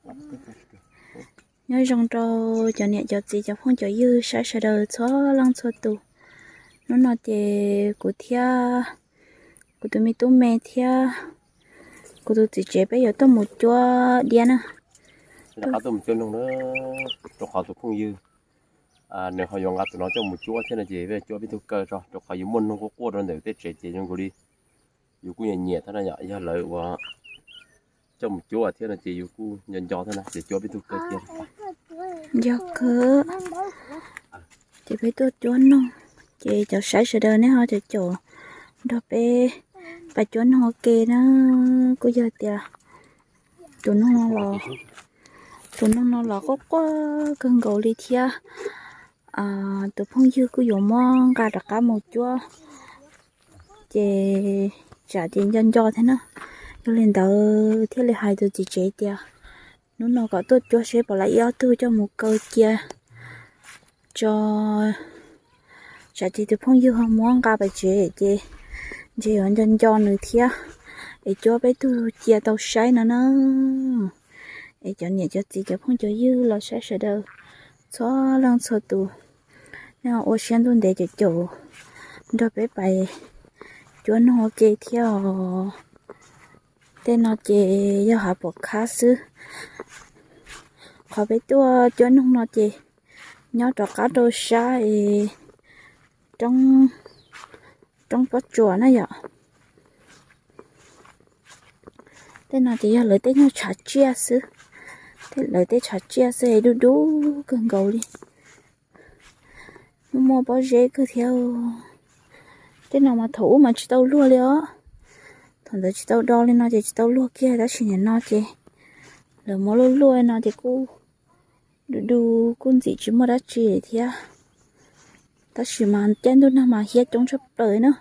Nyob zoo rau cov niam cov txiv cov phooj cov ywg saib sawv daws txhua leej txhua tus. Hnub no ces kuv thiab kuv tus me tub me thiab kuv tus txiv tsev peb yuav tuaj mus cuab diab na. Rov qab tuaj mus cuab noog na, rau qhov tus phooj ywg nws ho yuav nqa tus no coj mus cuab thiab no ces peb cuab peb tug kaw tso, rau qhov yus muaj noog quaj quaj rau ntawm tej tsev ces zoo nkaus li yus kuj nyiam nyiam thiab na yom. Yog lawv uas coj mus cuab thiab no ces yus kuj nco nco thiab na, ces cuab peb tug kaw cia. Yog kawg, ces peb tuaj cuab noog, ces cov saib sawv daws nej ho caum caum nrog peb pais cuab noog ua ke na. Kuj yog tias tus noog no los, tus noog no los quaj quaj kawg nkaus li thiab. Tus phooj ywg kuj yuav muab nqa rov qab mus cuab, ces tsam ces nco nco thiab na. Yog li ntawd thiaj li hais tus txiv tsev tias hnub no kom tuaj cuab seb puas laib ib ob tug coj mus kaw cia tso, tsam ces tus phooj ywg ho muab nqa pais tsev ces ntshe yuav nco nco nws thiab, es cuab peb tug cia tau saib no na. Es cov niam cov txiv cov phooj cov ywg los saib sawv daws txhua leej txhua tus, nej ua siab ntuj ntev caum caum nrog peb pais cuab noog ua ke thiab os. Tej no ces yog hav pom khab xwb. Qhov peb tuaj cuab noog no ces nyob rov qab rau sab es roob pob tsuas na yom. Tej no ces yog lawv tej nyuag tshav tsiaj xwb, lawv tej tshav tsiaj xwb es dub dub kawg nkaus li. Muaj muaj pob zeb kawg thiab. Tej no mas thaum ub mas tsis tau luag li os. Thaum ntawd tsis tau do li no ces tsis tau luag kiag, tab sis nim no ces lawv muab luaj luaj li no ces kuj du du kuj ntxim tsis muaj dab tsi thiab. Tab sis mas caij ntuj nag mas hiab coob tshaj plaws na.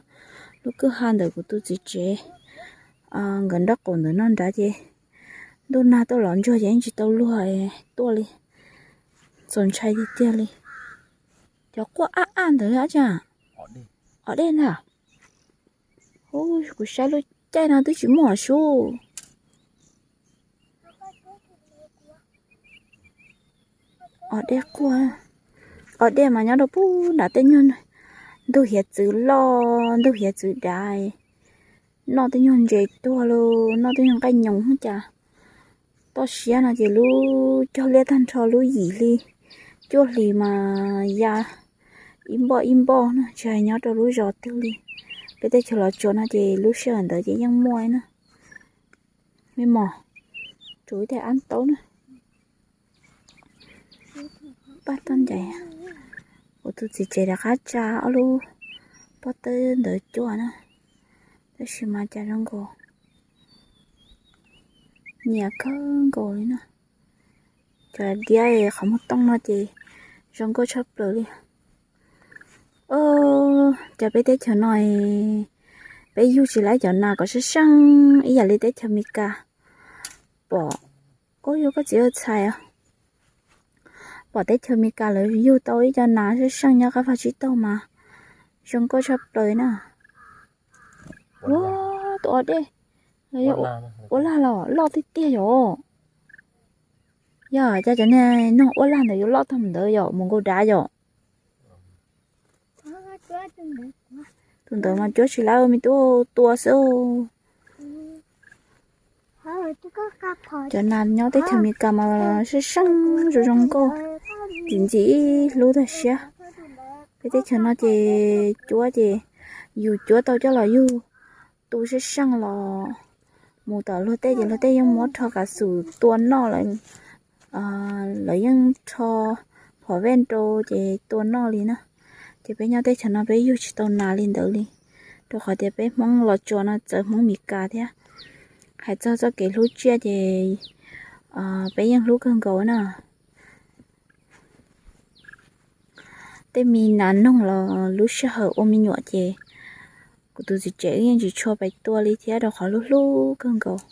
Lub kwj ha ntawm kuv tus txiv tsev nkawd nraub qaum ntawm no nrad ces ntuj nag tuaj los ntsuag ces yeej tsis tau luag tuaj li. Txaus ntshai tiag tiag li. Cov quaj ab ab ntawd ab tsa, os dej ntag. Hu, kuv saib lub caij no twb tsis muaj sub. Os dej quaj, os dej mas nyob rau pub nram tej nyuag ntug hiav txwv loj ntug hiav txwv dav, noj tej nyuag ntses tuag los noj tej nyuag nqaij nyoos cas. Toj siab no ces lub cog liaj tag nrho lub yim hli cuaj hlis mas ya ib npoj ib npoj na, tsis hais nyob rau lub zos twg li. Peb teb chaws Los Tsuas no ces lub sij hawm ntawd ces yeej muaj na. Me mos, tsuas ib teg ab taub na. Paj toj ncaim, kuv tus txiv tsev rov qab tsa ob lub pob tawb ntawd cuaj na, tab sis mas cas zoo nkaus nyiam kawg nkaus li na. Cov diab qhov muag tooj no ces zoo nkauj tshaj plaws li. Cov peb teb chaws no peb yug tsis laib cov nas kom seej seej ib yam li teb chaws Amelikas. Pom, ub, yog koj txiv ua txhais os. Pom teb chaws Amelikas lawv yug tau ib co nas seej seej nyob qab vaj tsib taug mas zoo nkauj tshaj plaws na. Ua, tus os dej, ua lag los loj tiag tiag yom. Yog cas cov niag noog ua lag ntawd yuav loj tag ntawd yom, mus nkaus dav yom. Tus ntawd mas cuab tsis laib, me tub tua xwb. Cov nas nyob teb chaws Amelikas mas seej seej zoo zoo nkauj, ntxim ntxim hlub tag siab. Peb teb chaws no ces cuab ces yus cuab tau coj los yug tu seej seej los mus tom luag tej ces luag tej yeej muab rho kav xum tua noj lawm, lawv yeej rho phom vej rau ces tua noj li na. Ces peb nyob teb chaws no peb yug tsis tau nas li ntawd li, rau qhov tias peb Hmoob Los Tsuas no txawv Hmoob Meskas thiab. Hais txog txoj kev hlub tsiaj ces peb yeej hlub kawg nkaus na. Tej me nas noog los lub sij hawm ua me nyuam ces kuv tus txiv tsev wb yeej tsis tshua pais tua li thiab rau qhov hlub hlub kawg nkaus.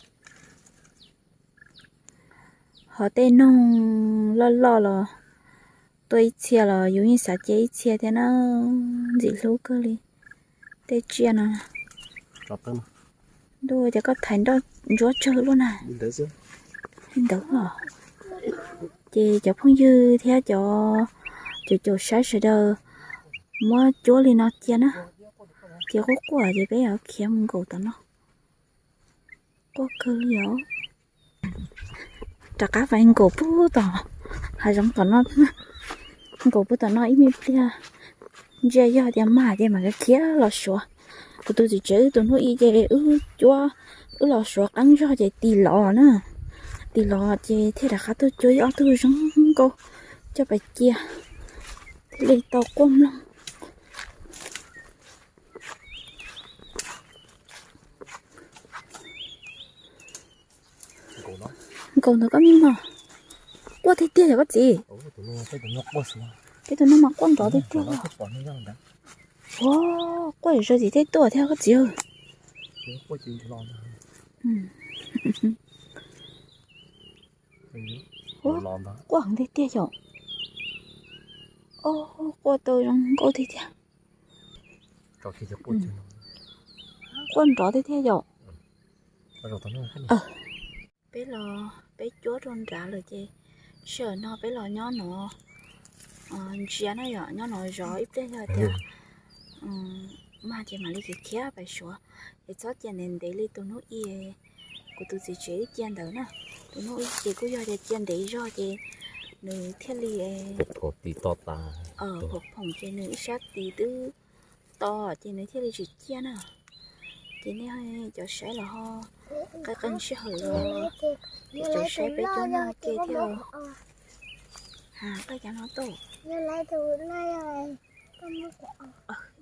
Ho tej noog loj loj los tua ib txhia los yus yeej xav cia ib txhia thiab na, ntxim hlub kawg li. Tej tsiaj no, ntuj, cas koj thaiv nroj ntsuab tsawg luaj na. Ntawd os. Ces cov phooj ywg thiab cov caum caum saib sawv daws muab cuab li no cia na, ces quaj quaj ces peb yuav khiav mus nkaum tom no. Quaj kawg li os. Rov qab fais nkaum pub tom hav zoov tom no, nkaum pub tom no ib me pliag, ntsia yog tias mag ces mam li khiav los Suav. Kuv tus txiv tsev wb tus hnub ib ces wb cuab, wb los Suav qeeb zog ces tis los na, tis los ces thiaj rov qab tuaj cuab ib ob tug zoo nkauj coj pais cia, thiaj li tau quaj mloog. Nkaum ntawd koj me mog, quaj tiag tiag yog koj txiv. Peb tus no mas quaj nrov tiag tiag. Ua, quaj zom zaws tim tej tuaj thiab koj txiv. Quaj heev tiag tiag yom. Quaj tau zoo nkauj tiag tiag. Quaj nrov tiag tiag yom. Peb los peb cuab rau nrad lawm ces sij hawm no peb los nyob no ntsia na yom, nyob no zov ib pliag yog tias mag ces mam li khiav khiav pais Suav. Es txhob cia ntev ntev li tus hnub ib kuv tus txiv tsev wb cia ntawd na. Tus hnub ib ces kuj yog tias cia ntev zog ces nws thiaj li phoom ces nws ib sab tis twb to ces nws thiaj li tsis ciaj na. Ces nej cov saib los ho qee qee sij hawm los cov saib peb cuab no ces thiaj ha qaj cav no tuaj.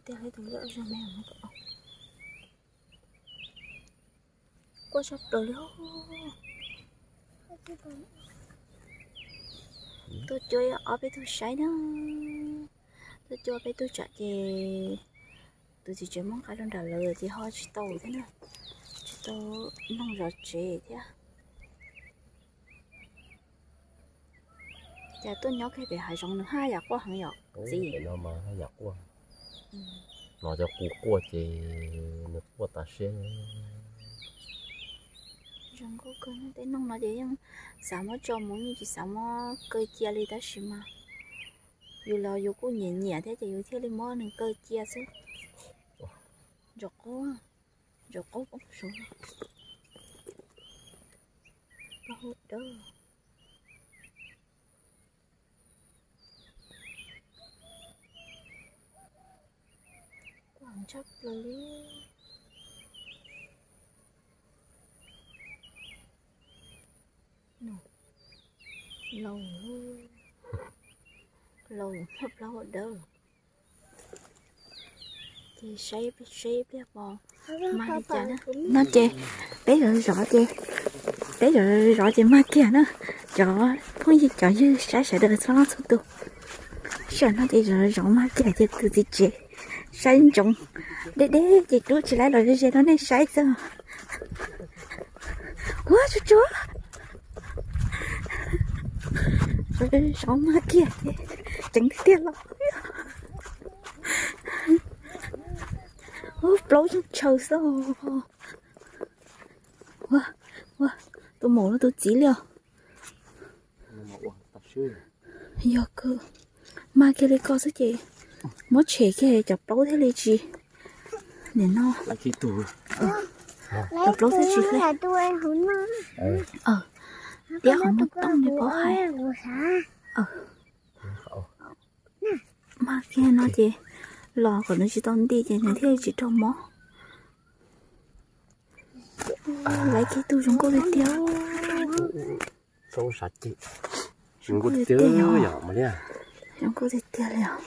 Tiag, tus lub zog me. Quaj tshaj plaws li. Tuaj cuab ob peb tug saib na. Tuaj cuab peb tug tsam ces tus txiv tsev muab nqa rau nram lawv ces ho tsis tau thiab na, tsis tau noog zov tsev thiab. Cas tuaj nyob kiag pem hav zoov nws haj yam quaj heev yom txiv? No cov qus quaj ces nws quaj tas siab. Zoo nkauj kawg, tej noog no ces yeej xav muab tso mus, yeej tsis xav muab kaw cia li tab sis mas yus los yus kuj nyiam nyiam thiab ces yus thiaj li muab nws kaw cia xwb. Ntsaum qaub, ntsaum qaub poob saud, plaub hau dawb. Quaj tshaj plaws li. Laus, laus, plaub hau dawb. Ces saib, saib ib pliag pom mag li cas na. No ces peb zov zov ces, peb zov zov ces mag kiag na. Cov phooj ywg, cov ywg saib sawv daws txhua leej txhua tus, sij hawm no ces zov zov mag kiag ces tus txiv tsev saib ntsoov deb deb ces rub tsis laib los ze ze rau nej saib xwb. Ua tsuag tsuag, zov mag kiag, ceev tiag tiag los. Ua plaub zeeg tshaw xwb. Ua, ua, tus maum no tus txiv li os. Yog kawg, mag kiag li ko xwb ces muab tshem kiag cov plaub thiaj li tsis, nim no cov plaub thiaj tsis hle. Tiab qhov muag tooj li paub hais. Mag kiag no ces los kom nws tsis tau nti ces nws thiaj li tsis raug mob. Laiv kiag tug zoo nkauj tiag tiag. Zoo nkauj tiag tiag li os.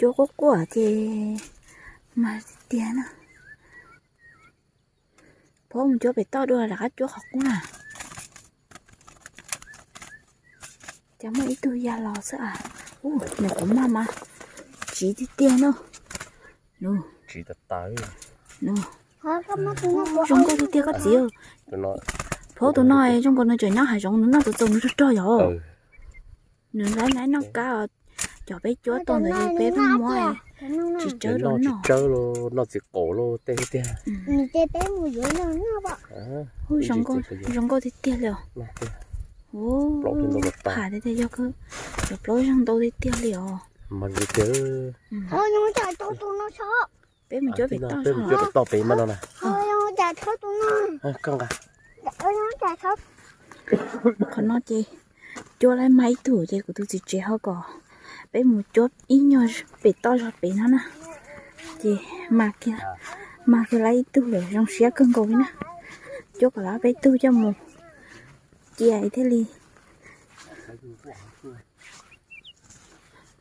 Cuab quaj quaj ces mag tiag tiag na. Phob mus cuab pem toj dua rov qab cuab qhov qub na. Cas muaj ib tug ya los xwb as. Nws qhov muag mas tsiv tiag tiag na. Zoo nkauj tiag tiag koj txiv. Phob tus no zoo nkaus nws tseem nyob hav zoov nws noj txaus txaus nws rog rog yom. Nws laib laib noj kab, cov peb cuab tau ntawd peb pheej muab Tsis tsawb los noj, tsis tsawb los noj txiv qaub los tej tiag. Hu, zoo nkauj tiag tiag li os. Pham tiag tiag, yog cov plaub zog ntau tiag tiag li os. Peb mus cuab pem toj, peb mus cuab pem toj pem mas no na. Qhov no ces cuab laib mag ib tug ces kuv tus txiv tsev ho kom peb mus cuab ib nyuag pem toj zog pem no na. Ces mag kiag laib ib tug lawm, zoo siab kawg nkaus li na. Cuab kom laib peb tug coj mus cia thiaj li.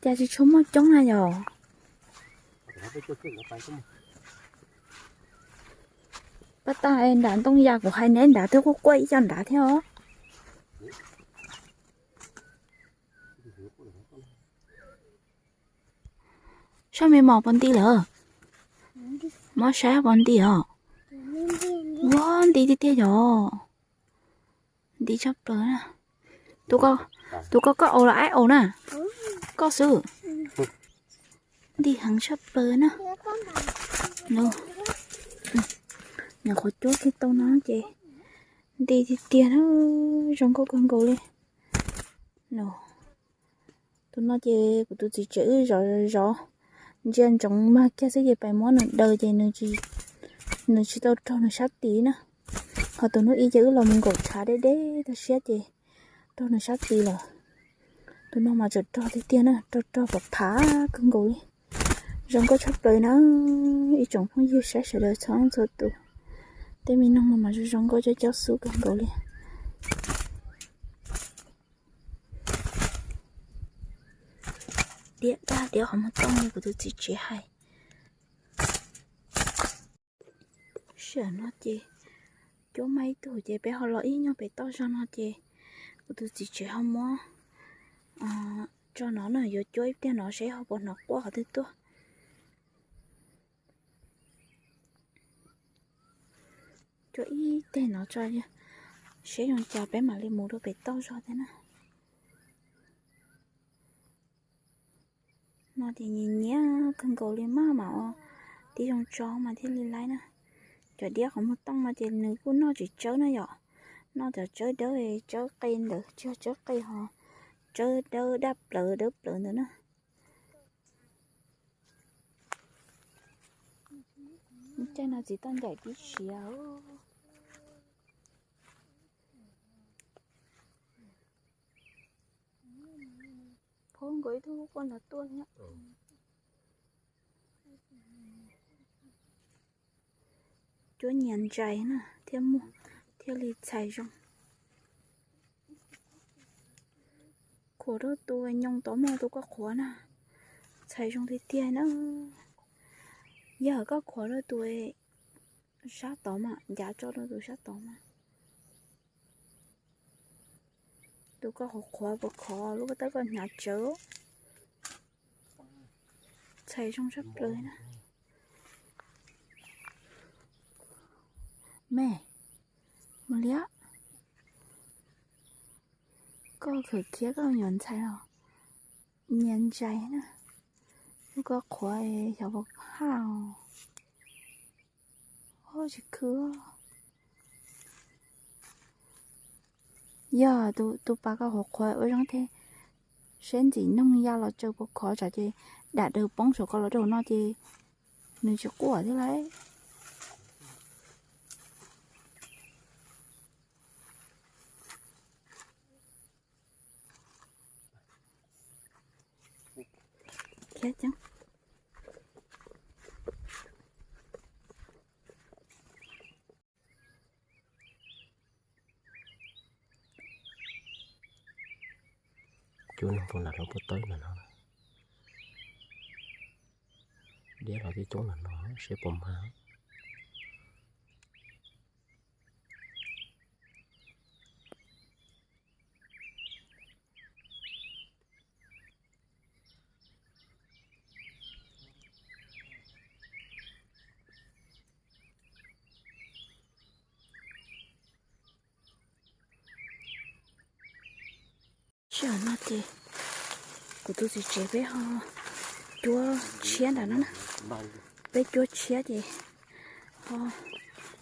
Cas tsis tshua muaj coob na yom? Pab tas nram ntoo yas kuv hais neb nrad twb quaj quaj ib co nrad thiab os. Sab me mos puas nti lawm? Muab saib puas nti os. Ua nti tiag tiag yom. Nti tshaj plaws na. Tus ko koj aus los aib aus na? Koj xwb. Nti heev tshaj plaws na. Nyuam qhuav cuab kiag tau no ces nti tiag tiag na, zoo nkauj kawg nkaus li. Tus no ces kuv tus txiv tsev wb zov zov ntsia ntsoov mag kiag xwb ces pais muab nws daws ces nws tsis tau raug nws sab tid na. Ho tus hnub ib ces wb los mus nkaum tshav deb deb tag siab ces raug nws sab tid lawm. Tus no mas tseem rog tiag tiag na, rog rog pam phav kawg nkaus li. Zoo nkauj tshaj plaws na, ib tsoom phooj ywg saib sawv daws txhua txhua tus. Tej me noog no mas zoo zoo nkauj coob coob xub kawg nkaus li. Diab dab diab qhov muag tooj li kuv tus txiv tsev hais. Sij hawm no ces cuab mag ib tug ces peb ho los ib nyuag pem toj zog no ces kuv tus txiv tsev ho muab tso no na, yuav cuab ib pliag no seb ho puas hnov quaj qhov twg tuaj. Cuab ib teg no tso, seb zoo cas peb mam li mus rau pem toj zog thiab na. No ces nyiam nyiam kawg nkaus li maj mam ua tib zoo tso mas thiaj li laib na. Cov diab qhov muag tooj no ces nws kuj noj tsis tsawb na yom. Noj cov tsawb dawb tsawb qe ntawd, tsis yog tsawb qe ho tsawb dawb daj plawv dawb plawv ntawd na. Caij no txiv toj ncaim tib siav. Phob nkaus ib tug quaj nrov tuaj thiab. Cuab nyias ntsais na thiaj muaj, thiaj li txhais zoo. Khuam rau tus nyoos tod mas tus koj qhuav na, txhais zoo tiag tiag na. Yog koj qhuav rau tus sab tod mas, ncav tso rau tus sab tod mas. Tus koj qhuav qhuav puas khov lub koj tab koj hnyav tsawv. Txhais zoo tshaj plaws na. Me, mus liab. Koj khwv khiav koj nyuam ntxhais los nyias ntsais na. Lub koj qhuav xyov puas haj os. Tsis khwv. Yog tus pas koj qhuav qhuav ua zoo thiab, seb ntxim noog ya los tsaws puas khov tsam ces dam daws poob saum koj los rau hauv no ces nws tsis quaj thiab lauj. Cuab noog rau nram lub pob tawb ntawm no. Diab los twb coob ntawm no seb puas mag. Sij hawm no ces kuv tus txiv tsev peb ho cuab tshiab ntawm no na. Peb cuab tshiab ces ho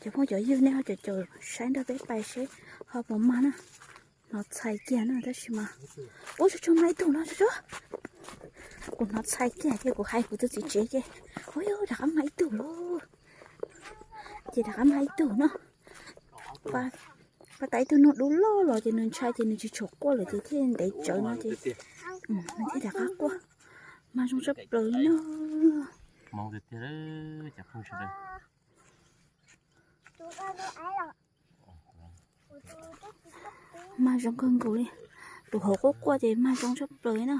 cov phooj cov ywg nej ho caum caum saib nrog peb pais seb ho puas mag na. Hnov txhais kiag na tab sis mas, ub, tsuag tsuag mag ib tug no, tsuag tsuag. Kuv hnov txhais kiag ces kuv hais kuv tus txiv tsev ces, ub, yog rov qab mag ib tug lauj. Ces rov qab mag ib tug no. Pab tas ib tug no dub loj los ces nws ntshai ces nws tsis tshua quaj lawm ces thiaj ntev tsawv no ces nws thiaj rov qab quaj. Mag zoo tshaj plaws li no. Mag zoo kawg nkaus li. Tus hauv quaj quaj ces mag zoo tshaj plaws li na.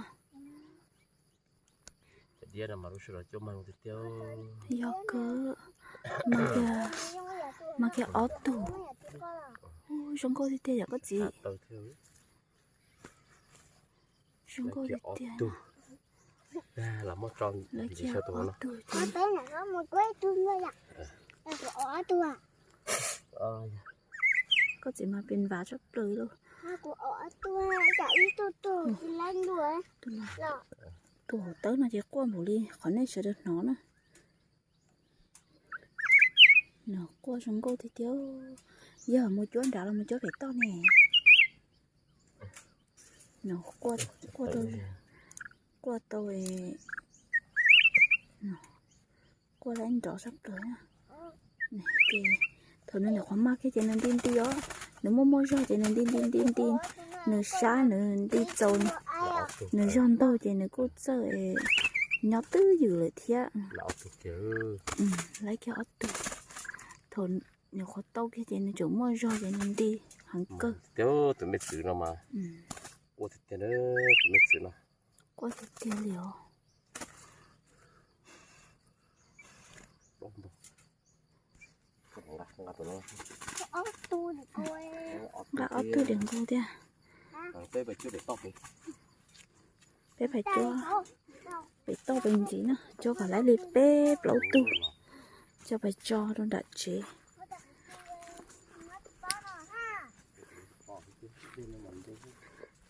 Yog kawg, mag kiag ob tug. Zoo nkauj tiag tiag yom koj txiv. Zoo nkauj tiag tiag. Lawv kiag ob tug ces koj txiv mas pes npav tshaj plaws lauj. Tus hauv tawb no ces quaj npaum li qhov nej sawv daws hnov na. Nws quaj zoo nkauj tiag tiag. Yog mus cuab nrad los mus cuab pem toj ne. Nws quaj, quaj tau, quaj lab nrov sab plaws. Ces thaum nws nyuam qhuav mag kiag ces nws nti nti os, nws muaj muaj zog ces nws nti nti nti nti, nws sab nws nti txaus nws zog ntaug ces nws kuj txawj nyob twj ywm lawm thiab. Lawv kiag ob tug, thaum nyuam qhuav tau kiag ces nws tseem muaj zog ces nws nti heev kawg. Tus me txwv no mas quaj tiag tiag, tus me txwv no quaj tiag tiag li os. Nqa ob tug diam nkaus thiab. Peb pais cuab pem toj pem ntxiv na, cuab kom lawv li peb plaub tug, coj pais tso rau nram tsev.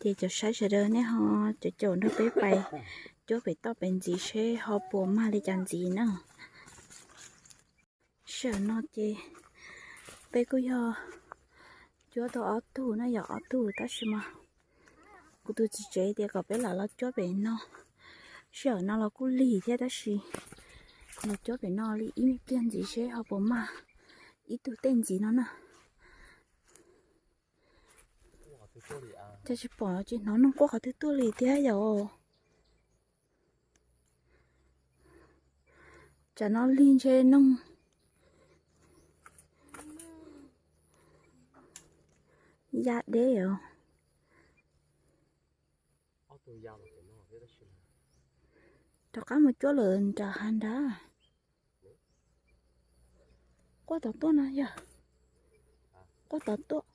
Ces cov saib sawv daws nej ho caum caum nrog peb pais cuab pem toj pem ntxiv seb ho puas mag li cas ntxiv na. Sij hawm no ces peb kuj yog cuab tau ob tug na, yog ob tug tab sis mas kuv tus txiv tsev tias kom peb lam los cuab pem no. Sij hawm no los kuj lig thiab tab sis los cuab pem no li ib me pliag ntxiv seb ho puas mag ib tug tej ntxiv no na. Cas tsis pom tsis hnov noog quaj qhov twg tuaj li thiab yom. Tsam no lig ntshe noog ya deb os. Rov qab mus cuab lawm nram hav nrad. Quaj tom tuaj no yog, quaj tom tuaj.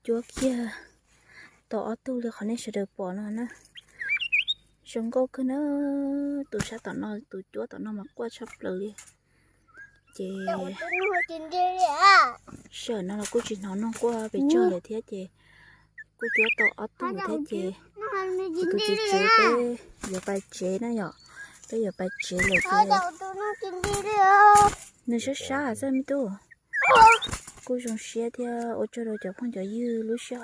Cuab kiag tau ob tug li qhov nej sawv daws pom no na. Zoo nkauj kawg na, tus sab tom no, tus cuab tom no mas quaj tshaj plaws li. Ces sij hawm no los kuj tsis hnov noog quaj pes tsawg lawm thiab ces kuj cuab tau ob tug thiab ces kuv tus txiv tsev peb yuav pais tsev na yom, peb yuav pais tsev lawm ces nws sab sab xwb me tub. Kuj zoo siab thiab ua tsaug rau cov phooj cov ywg lub sij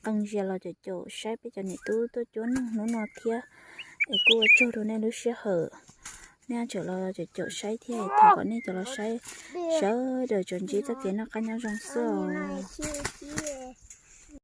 hawm qee zaus los caum caum saib peb cov niam tub tuaj cuab noog hnub no thiab. Es kuj ua tsaug rau nej lub sij hawm, nej tseem los caum caum saib thiab. Thov kom nej cov los saib sawv daws tsuas ntsib txoj kev noj qab nyob zoo xwb os.